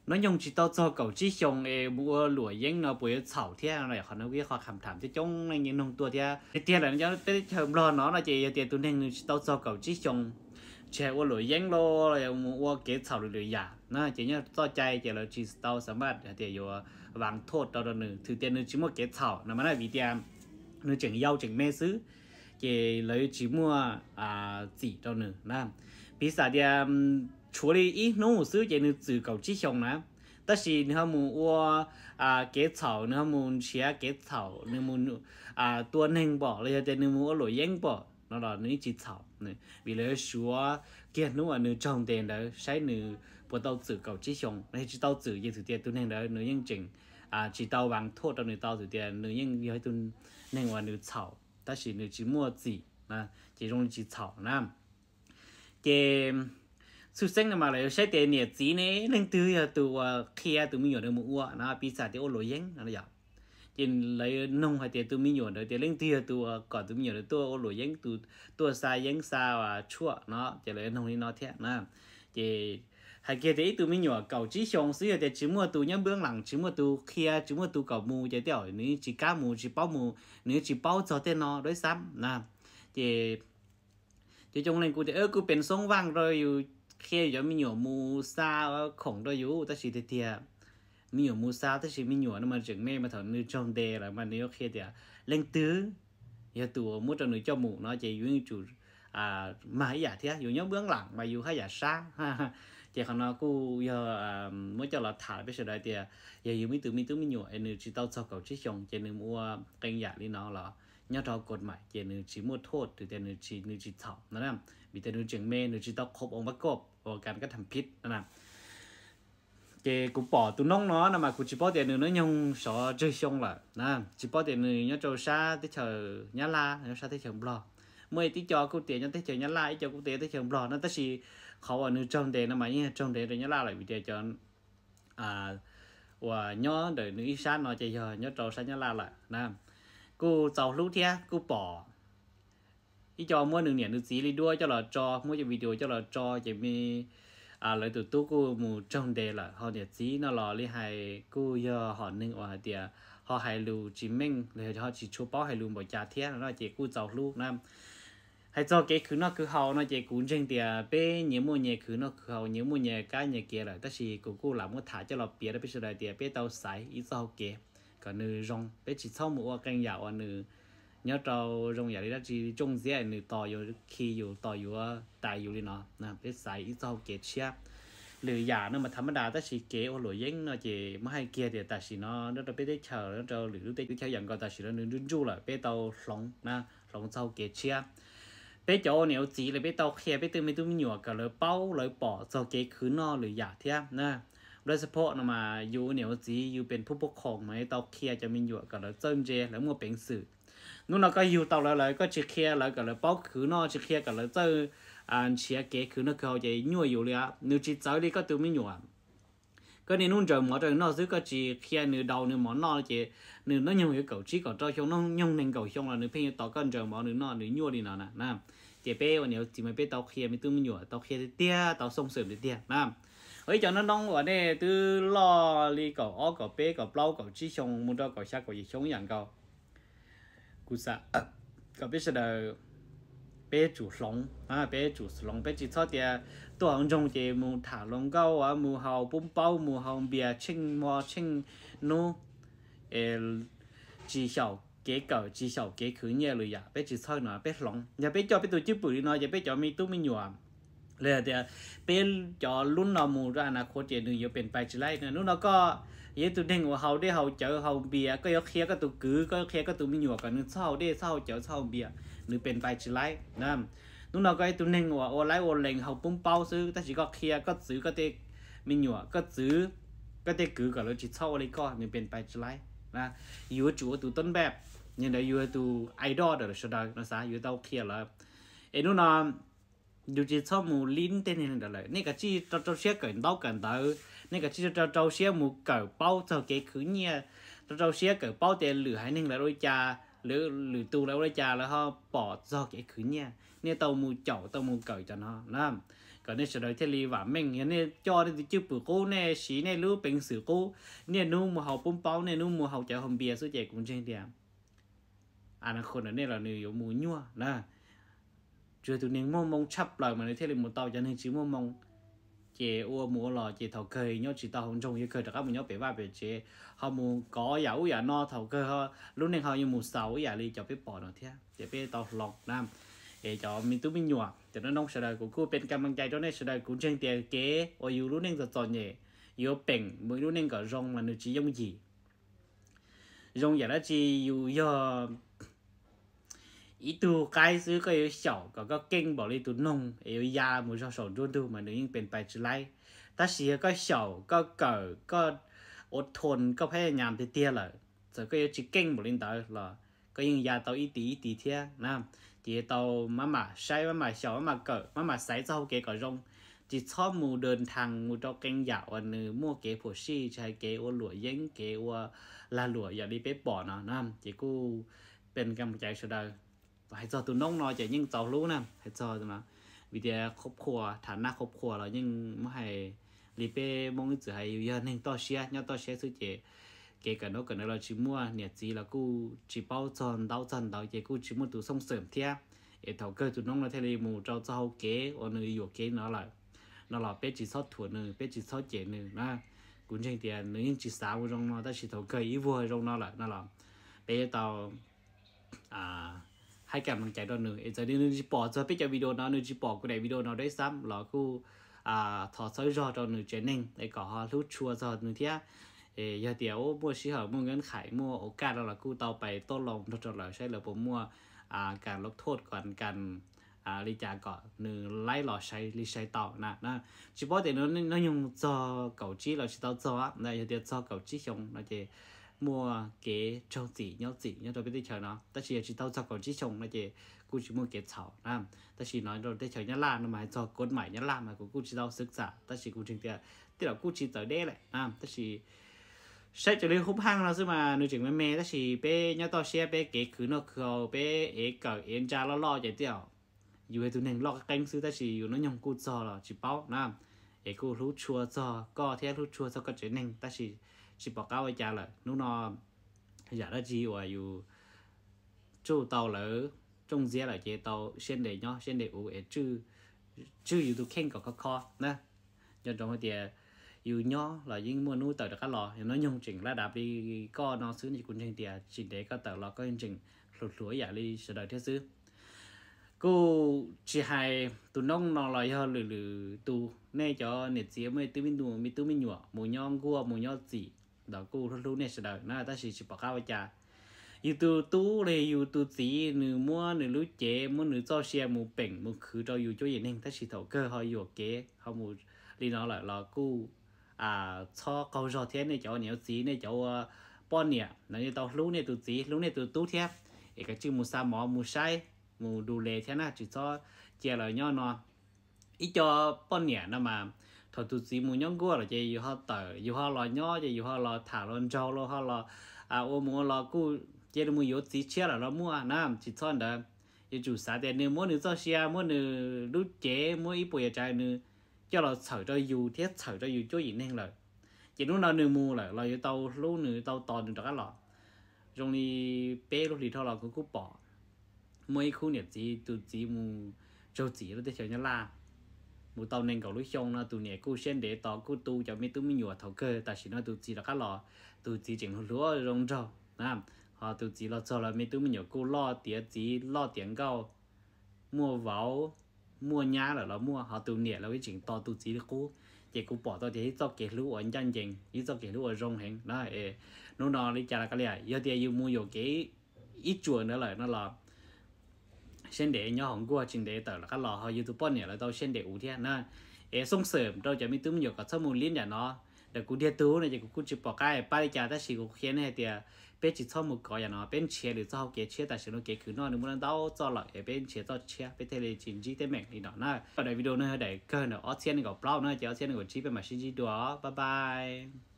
Hnub nyoog tsis tau txog kaum tsib xyoos es mus ua luam yeeb no puas yuav txhaum thiab no, qhov no kuj yog qhov kham tham coob coob leej yeej nug tuaj thiab. Tiag tiag lawm cov peb teb chaws Nplog no no ces yog tias tus neeg nws tsis tau txog kaum tsib xyoos, tsis hais ua luam yeeb los mus ua kev txhaum lwm lwm yam na, ces nyob txoj cai ces lawv tsis tau xa maj hais tias yuav vav thoj rau rau nws, thwm tias nws tsis muaj kev txhaum no mas na, vim tias nws tseem yau tseem me xwb, ces lawv tsis muaj txim rau nws na. Piv xam tias tshuav li ib hnub xwb ces nws txwm kaum tsib xyoos na, tab sis nws ho mus ua kev txhaum, nws ho mus nrhiav kev txhaum, nws mus tua neeg pom los yog tias nws mus ua luam yeeb pom no los nws yeej tsis txhaum, vim lawv suav kiag hnub uas nws raug ntes ntawd saib nws puas tau txwm kaum tsib xyoos. Yog tsis tau txwm ces thwm tias tus neeg ntawd nws yeej tseem tsis tau vav thoj rau nws tau, thwm tias nws yeej yog ib tug neeg uas nws txhaum tab sis nws tsis muaj txim, ces zoo li tsis txhaum na. Ces txhwj xeeb no mas lawv saib tias niam txiv ne leej twg yog tus uas qhia tus me nyuam ntawd mus ua no, piv xam tias ua luam yeeb no yom. Ces lawv nug hais tias tus me nyuam ntawd tias leej twg yog tus uas kom tus me nyuam ntawd tuaj ua luam yeeb, tus tuaj xa yeeb xa tshuaj no, ces lawv nug li no thiab na. Ces hais kiag tias ib tug me nyuam kaum tsib xyoos xwb yog tias tsis muaj tus nyob npwb lam, tsis muaj tus qhia, tsis muaj tus kom mus ces tej zaum nws tsis kam mus, tsis paub mus, nws tsis paub txog tej no dua xab na. Ces cov coob leej kuj tias kuj pes xoob vaj rau yus, qhia yus cov me nyuam mus xa khoom rau yus, tab sis tiag tiag me nyuam mus xa tab sis me nyuam no mas tseem me mas thaum nws raug ntes lawm mas nws yuav qhia tias leej twg yog tus muab rau nws coj mus no ces yus yeej tsum mag ib yam thiab, yus nyob npwb lam mas yus haj yam sab. Ces qhov no kuj yog muab coj los tham peb sawv daws tias yog yus muaj ib tug me tub me nyuam es nws tsis tau txog kaum tsib xyoos ces nws mus ua qee yam li no los nyob rau kaum maim ces nws tsis muaj thuaj, thwm tias nws tsis txhaum no, vim tias nws tseem me, nws tsis tau qhov oo pab koj ua kas kab tham phib no. Ces kuv pom tus noob no no mas kuv tsis paub tias nws hnub nyoog sov tsawg xyoo lawm na, tsis paub tias nws nyob rau sab teb chaws Nyab Laj, nyob sab teb chaws Nplog. Muaj ib tib co kuj tias nyob teb chaws Nyab Laj, ib co kuj tias teb chaws Nplog no, tab sis qhov uas nws raug ntes no mas yeej yog raug ntes rau Nyab Laj lawm, vim tias cov uas nyob ntawm nws ib sab no ces yog nyob rau sab Nyab Laj lawm na. Kuj txaus hlub thiab kuj pom ib co muab nws niam nws txiv li duab coj los tso, muab cov video coj los tso ces me lawv tus tub kuj mus raug ntes lawm, ho niam txiv no los li hais kuj yog hom neeg uas hais tias ho hais lus tsis meej los yog ho tsis tshua paub hais lus npaum cas thiab no ces kuj txaus hlub na. Hais txog kev khwv noj khwv haus no ces kuv ntseeg tias peb nyias muaj nyias khwv noj khwv haus, nyias muaj nyias kab nyias kev lawm, tab sis kuv kuj lam muab tham coj los piav rau peb sawv daws tias peb tau xaiv ib txoj hau kev kom nws zoo, peb tsis txhob mus ua qee yam uas nws nyob rau zoo yam li dab tsi tsooj ntxiab nws tos yus khi yus, tos yuav tais yus li no. Peb xaiv ib txoj hau kev tshiab. Lwm yam no mas thav mab das, tab sis kev ua luam yeeb no ces muab hais kiag tias tam sim no nyob rau peb teb chaws, nyob rau lwm lub teb chaws yam nkaus tam sim no nws nruj nruj lawm, peb tau hloov na, hloov txoj hau kev tshiab. Peb cov ua niam ua txiv lawm peb tau qhia peb tej me tub me nyuam kom lawv paub lawv pom txog kev khwv noj lwm yam thiab na. Blood support no mas yus ua niam ua txiv yus pes phuj phuj khoom mas yuav tau qhia cov me nyuam kom lawv txawj ntse lawv muaj peev xwm. Hnub no koj yug tau lawv lawm koj tsis qhia lawv kom lawv paub khwv noj, tsis qhia kom lawv txawj nrhiav kev khwv noj khwv haus ces nyuaj yus li. Nws tsis txawv li koj tus me nyuam. Koj niaj hnub nrhaws mov rau nws noj xwb, koj tsis qhia nws daus nws mov noj ces nws hnub nyoog yuav kaum tsib kaum rau xyoo, hnub nyoog nees nkaum xyoo los nws pheej yuav tos koj nrhaws mov nws noj, nws nyuaj li no na. Ces peb ua niam ua txiv mas peb tau qhia me tub me nyuam, tau qhia tiag tiag, tau xoo xwm tiag tiag na. Ua ib co noob noob uas nej twb loj li kaum ob kaum peb kaum plaub kaum tsib xyoo mus rau kaum xya kaum yim xyoo yam nkaus, kuv xav kom peb sawv daws peb tsum hloov, peb tsum hloov, peb tsis txhob tias tuaj hauv nroog ces mus tham hluas nkauj, mus haus pub paub, mus haus npias tsheej hmo tsheej hnub, tsis xyaum kev kawm, tsis xyaum kev khwv nyiaj lwm yam, peb tsis txhob no, peb hloov. Yog peb coj peb tus cwj pwm li no ces peb cov me tub me nyuam los yog tias peb cov lub no mus rau a na khuav ces nws yuav pes pais tsis laib. Hnub no koj yog ib tug neeg uas haus dej haus cawv haus npias, koj yuav qhia koj tus kwv, koj yuav qhia koj tus me nyuam kom nws txhob haus dej txhob haus cawv txhob haus npias, nws pes pais tsis laib. Hnub no koj ib tug neeg uas ua laib ua lees haus pub paub xwb, tab sis koj qhia koj txwv koj tej me nyuam, koj txwv koj tej kwv kom lawv tsis txhob ua li koj, nws pes pais tsis laib. Yuav tsum ua tus tub npaj, yog ntawd yus tus idol ntawm sawv daws no xav, yuav tau qhia lawv. Es hnub no yus tsis txhob mus lib tej neeg ntawd lawm. Nej kav tsij rau rau siab kawm ntaub kawm ntawv, nej kav tsij rau rau siab mus kawm paub txog kev khwv nyiaj, rau rau siab kawm paub tias lwm haiv neeg lawv ua li cas, lwm tus lawv ua li cas lawv ho pom txog kev khwv nyiaj. Nej tau mus caum tau mus kawm cov no na. kom nej sawv daws thiaj li vam meej. Yog nej coj nej tus cwj pwm qub, nej siv nej lub peev xwm qub, niaj hnub mus haus pub paub, niaj hnub mus haus cawv haus npias xwb ces kuv ntseeg tias a na khu ntawm nej los nws yuav mus nyuaj na. Tsuas tus neeg muaj moo tshaj plaws mas nws thiaj li mus tau, cov neeg tsis muaj moo ces ua mus ua los ces thaum kawg nyob tsis tau hauv nroog, yuav kawg rov qab mus nyob pem vaj pem tsev, ho mus kov yam ub yam no, thaum kawg lub neej ho yuav mus xaus ib yam li cov peb pom no thiab. Ces peb tau hloov na, es cov me tub me nyuam cov noob noob sawv daws, kuv kuj pes kas mas cai rau nej sawv daws. Kuv ntseeg tias kev uas yus lub neej txom txom nyem yuav peem mus ib lub neej kom zoo mas nws tsis yooj yim. Zoo yam dab tsi yus yog ib tug qaib xwb, koj yuav xyaum kom koj keej npaum li tus noog es yuav ya mus zog saum nruab ntug mas nws yeej pes pais tsis laib. Tab sis yog koj xyaum, koj kawm, koj ua thon, koj phab nyas tiag tiag lawm, txawm koj yuav tsis keej npaum li ntawd los koj yeej ya tau ib tis ib tis thiab na. Ces yuav tau maj mam saib, maj mam xyaum, maj mam kawm, maj mam xaiv txoj hau kev kom zoo. Tsis txhob mus dawm nthas mus rau qee yam uas nws muaj kev phom sij, tsis hais kev ua luam yeeb, kev ua lag luam yam li peb pom no na. Ces kuj pes kas mas cai sawv daws. Hais txog tus noob no ces yeej txaus hlub na, hais txog no, vim tias khov khuas, tham naj khov khuas los yeej muab hais li peb Hmoob ib txwm hais, yus yog neeg toj siab, nyob toj siab xwb ces kev kawm ntaub kawm ntawv los tsis muaj, niam txiv los kuj tsis paub txog ntaub txog ntawv ces kuj tsis muaj tus xooj xwm thiab. Es thaum kawg tus noob no thiaj li mus rau txoj hau kev uas nws yuam kev no lawm. No los peb tsis txhob thuam nws, peb tsis txhob cem nws na. Kuv ntseeg tias nws yeej tsis xav ua zoo no, tab sis thaum kawg ib vuag zoo no lawm no los peb yuav tau hais kas mas cai rau nws. Es txawm nws tsis pom txog peb cov video no, nws tsis pom kuv daim video no deb xab los kuj thov txhawb zog rau nws tsev neeg es kom ho hlub tshua txog nws thiab. Es yog tias muaj sij hawm, muaj nkeeb khais, muaj ua kaj rau los kuj tau pais toj loo nrog rau lawv saib lawv puas muaj kas lov thoj, kas li cas kom nws laib los sai li sai tau na. Tsis paub tias nws nyoog txog kaum tsib los tsis tau txog, yog tias txog kaum tsib xyoo no ces muaj kev raug txim nyob txim nyob rau peb teb chaws no, tab sis yog tsis tau txog kaum tsib xyoo no ces kuj tsis muaj kev txhaum na. Tab sis no rau teb chaws Nyab Laj no mas hais txog kod maim Nyab Laj mas kuv kuj tsis tau xwv xam, tab sis kuv ntseeg tias tej zaum kuj tsis txawv deb lawm na. Tab sis saib raws li hub haj no xwb mas nws tseem me me, tab sis peb nyob toj siab, peb kev khwv noj khwv haus, peb ev kawm ev ntsa loj loj ces tej zaum yus yog tus neeg loj qeeb xwb, tab sis yus hnub nyoog kuj txog los tsis paub na. Es kuj hlub tshua txog koj thiab hlub tshua txog koj tsev neeg, tab sis tsis pom qab ua cas lawm. Hnub no yam dab tsi uas yus tsuj tau lawv rooj ntxiab lawm ces tau siab ntev nyob siab ntev ua es tswj yus tus kheej kom khov kho na. Nco ntsoov hais tias yus nyob los yeej muaj hnub tawm rov qab los, yog hnub nyoog tseem laj dav li koj no xwb ces kuv ntseeg tias tsis ntev koj tawm los koj yeej tseem hluas hluas ib yam li sawv daws thiab xwb. Kuj tsis hais tus noob no los yog lwm lwm tus, nej cov niam txiv muaj tub me tub me nyuam mus nyob nkuaj mus nyob txim los kuj hlub hlub nej sawv daws na, tab sis tsis pom qab ua cas. Yus tus tub los yus tus txiv nws muab nws lub cev muab nws txoj sia mus peem mus khwv rau yus cuab yim neeg, tab sis thaum kawg ho yuam kev ho mus li no lawm los kuj txhob qaug zog thiab. Nej cov ua niam ua txiv, nej cov ua poj niam no nej tau hlub nej tus txiv hlub nej tus tub thiab, es kav tsij mus xa mov mus saib mus du le thiab na, tsis txhob cia lawv nyob no. Ib co poj niam no mas thaum tus txiv mus nyob nkuaj lawm ces yus ho tawm, yus ho los nyob ces yus ho los tham los nraug los ho los ua mus ua los kuj cia li mus yuav txiv tshiab lawm los muaj na. Tsis txhob ntawd, yuav tsum xav tias nws muab nws txoj sia muab nws lub cev muab ib puas yam tsav nws coj los txhawm rau yus thiab txhawm rau yus cuab yim neeg lawm, ces hnub no nws mus lawm los yuav tau hlub nws tau tos nws rov qab los. Zoo li peb lub hlis dhau los kuv kuj pom muaj ib khub niam txiv tus txiv mus raug txim lub teb chaws Nyab Laj, mus tau nees nkaum lub xyoo no tus niam kuj siab ntev tos kuj tu cov me tub me nyuam, thaum kawg tam sim no tus txiv rov qab los, tus txiv tseem hluas hluas zoo nraug na. Ho tus txiv los txog los me tub me nyuam kuj loj tiav txiv loj tiav nkauj, muaj vauv muaj nyab lawm los muaj, ho tus niam los ib tseem tos tus txiv li qub. Ces kuv pom tau tias ib txoj kev hlub uas ncaj ncees, ib txoj kev hlub uas zoo heev na. Hnub no li cas los kav liam, yog tias yus mus yuam kev ib tsuam ntawd lawm no los siab ntev nyob hauv nkuaj tsis ntev tawm rov qab los, ho yus tus poj niam lawv tau siab ntev ua thiab na. Es xooj xwm rau cov me tub me nyuam kom txhob mus li yam no. Ntawm kuv tiag tug no ces kuv kuj tsis pom qab pab li cas, tab sis kuv qhia nej hais tias peb tsis txhob mus kov yam no, peb nrhiav lwm txoj hau kev tshiab, tam sim no kev khwv noj nws muaj ntau txoj lawm es peb nrhiav txoj tshiab peb thiaj li tsis ntsib teeb meem li no na. Daim video no yog daim kawg ntawm ob txhiab nees nkaum plaub na, ces ob txhiab nees nkaum tsib peb mam sib ntsib dua, bye bye.